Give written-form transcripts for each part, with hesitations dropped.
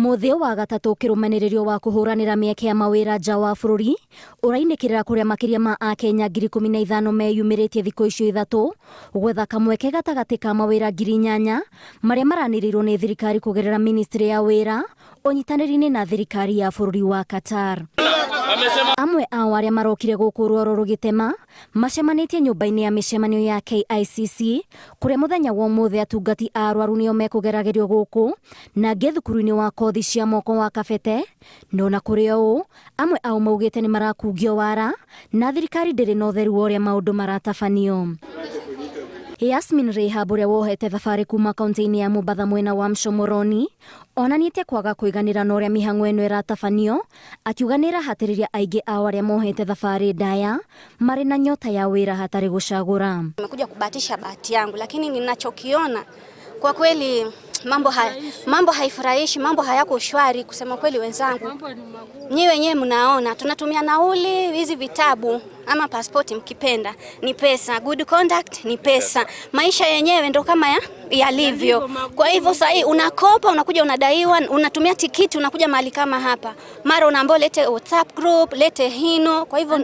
Mũthĩ wa gatatũ kĩrũmanĩrĩrio wa kũhũranĩra mĩeke ya mawĩra nja wa bũrũri ũrainĩkĩrĩra kũrĩa makĩria ma Akenya 15,000 meyumĩrĩtie thikũ icio ithatũ gwetha kamweke gatagatĩ ka mawĩra 8,000 marĩa maranĩrĩirwo nĩ thirikari kũgerera ministry ya wĩra ũnyitanĩri-inĩ na thirikari ya bũrũri wa Qatar. Amwe ao arĩa marokire gũkũ rwaro rũgĩtema macemanĩtie nyũmba-inĩ ya mĩcemanio ya KICC kũrĩa mũthenya wa ũmũthĩ atungati a arwaru nĩo mekũgeragĩrio gũkũ na angĩ thukuru-inĩ wa kothi cia moko wa Kabete. No na kũrĩ o ũũ, amwe ao maugĩte nĩ marakungio wara na thirikari ndĩrĩ na ũtheru wa ũrĩa maũndũ maratabanio. Yasmin Rehab ũrĩa wohete thabarĩ kuma kaunti-inĩ ya Mombatha mwena wa Mshomoroni onanĩtie kwaga kũiganĩra na ũrĩa mĩhang'o ĩno ĩratabanio akiuga nĩ ĩrahatĩrĩria aingĩ ao arĩa mohete thabarĩ ndaya marĩ na nyota ya wĩra hatarĩ gũcagũra. Nimekuja kubahatisha bahati yangu, lakini ninachokiona kwa kweli mambo haifurahishi, mambo hayako shwari kusema kweli. Wenzangu, nyi wenyewe mnaona tunatumia nauli, hizi vitabu ama pasipoti mkipenda ni pesa, good conduct ni pesa, maisha yenyewe ndo kama yalivyo. Kwa hivyo sasa hii unakopa, unakuja unadaiwa, unatumia tikiti, unakuja mahali kama hapa, mara unaambiwa lete WhatsApp group, lete hino. Kwa hivyo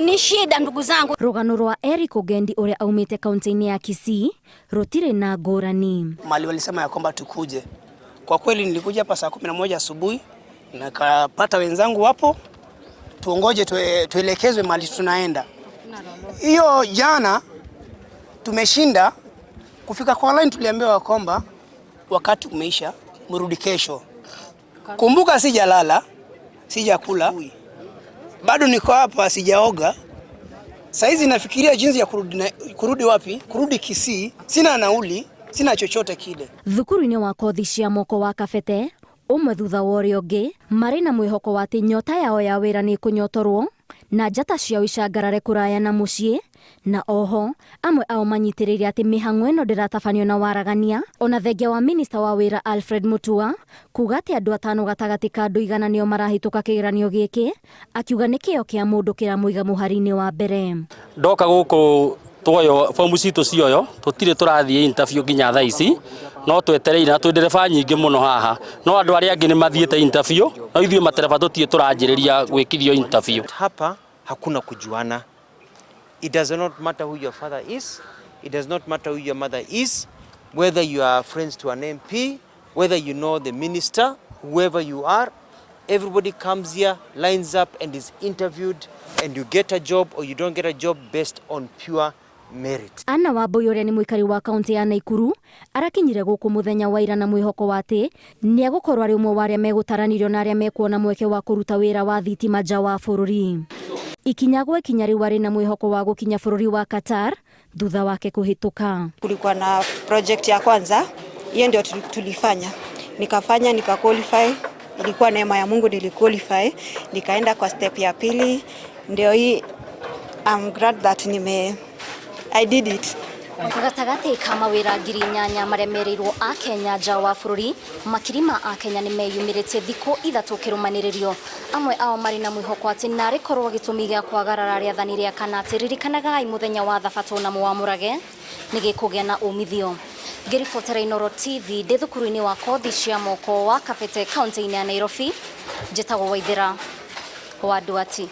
ni shida ndugu zangu. Rũgano rwa Eric Ogendi ũrĩa aumĩte kaunti-inĩ ya Kisii rũtirĩ na ngũrani. Mali walisema ya kwamba tukuje. Kwa kweli nilikuja hapa saa 11 asubuhi nikapata wenzangu wapo, tuongoje tuelekezwe mahali tunaenda. Hiyo jana tumeshinda kufika kwa line, tuliambiwa kwamba wakati umeisha, mrudi kesho. Kumbuka sijalala, sijakula, bado niko hapa, sijaoga. Saizi nafikiria jinsi ya kurudi wapi? Kurudi Kisii, sina nauli, sina chochote kile. Thukuru-inĩ wa kothi cia moko wa Kabete ũmwe thutha wa ũrĩa ũngĩ marĩ na mwĩhoko wa atĩ nyota yao ya wĩra nĩ ĩkũnyotorwo na njata ciao icangarare kũraya na mũciĩ, na oho amwe ao manyitĩrĩire atĩ mĩhang'o ĩno ndĩratabanio na waragania, ona thengia wa minista wa wĩra Alfred Mutua kuga atĩ andũ atano gatagatĩ ka andũ 100 nĩo marahĩtũka kĩgeranio gĩkĩ, akiuga nĩ kĩo kĩa mũndũ kĩramũiga mũhari-inĩ wa mbere. Ndoka gũkũ tuoyo fomu citũ cioyo tũtirĩ tũrathiĩ interview nginya thaa ici, no twetereire na twĩ ndereba nyingĩ mũno haha, no andũ arĩa angĩ nĩ mathiĩte interview, no ithuĩ matereba tũtirĩ tũranjĩrĩria gwĩkithio interview. Hapa hakuna kujuana. It does not matter who your father is, it does not matter who your mother is, whether you are friends to an MP, whether you know the minister, whoever you are, everybody comes here, lines up and is interviewed, and you get a job or you don't get a job based on pure merit. Anna Wambui ũrĩa nĩ mũikari wa kaunti ya Naikuru arakinyire gũkũ mũthenya wa ira na mwĩhoko wa atĩ nĩ egũkorwo arĩ ũmwe wa arĩa megũtaranĩrio na arĩa mekuona mweke wa kũruta wĩra wa thitima nja wa bũrũri. Ikinya gwa ikinya rĩu arĩ na mwĩhoko wa gũkinya bũrũri wa Qatar thutha wake kũhĩtũka. Kulikuwa na project ya kwanza, hiyo ndio tulifanya, nikafanya nika qualify, ilikuwa neema ya Mungu niliqualify, nikaenda kwa step ya pili, ndio hii. I'm glad that I did it. Gatagatĩ ka mawĩra 8,000 marĩa merĩirwo Akenya nja wa bũrũri, makiri ma Akenya nĩ meyumĩrĩtie thikũ ithatũ kĩrũmanĩrĩrio. Amwe ao marĩ na mwĩhoko atĩ narĩ korwo gĩtũmi gĩa kwagarara rĩathani rĩa kana atĩ ririkanagai mũthenya wa thabatũ na mũwamũrage nĩ gĩkũgĩa na umithio. Ngĩribotera Inooro TV ndĩ thukuru-inĩ wa kothi cia moko wa Kabete kaunti-inĩ ya Nairobi, njĩtagwo Waithĩra wa Nduati.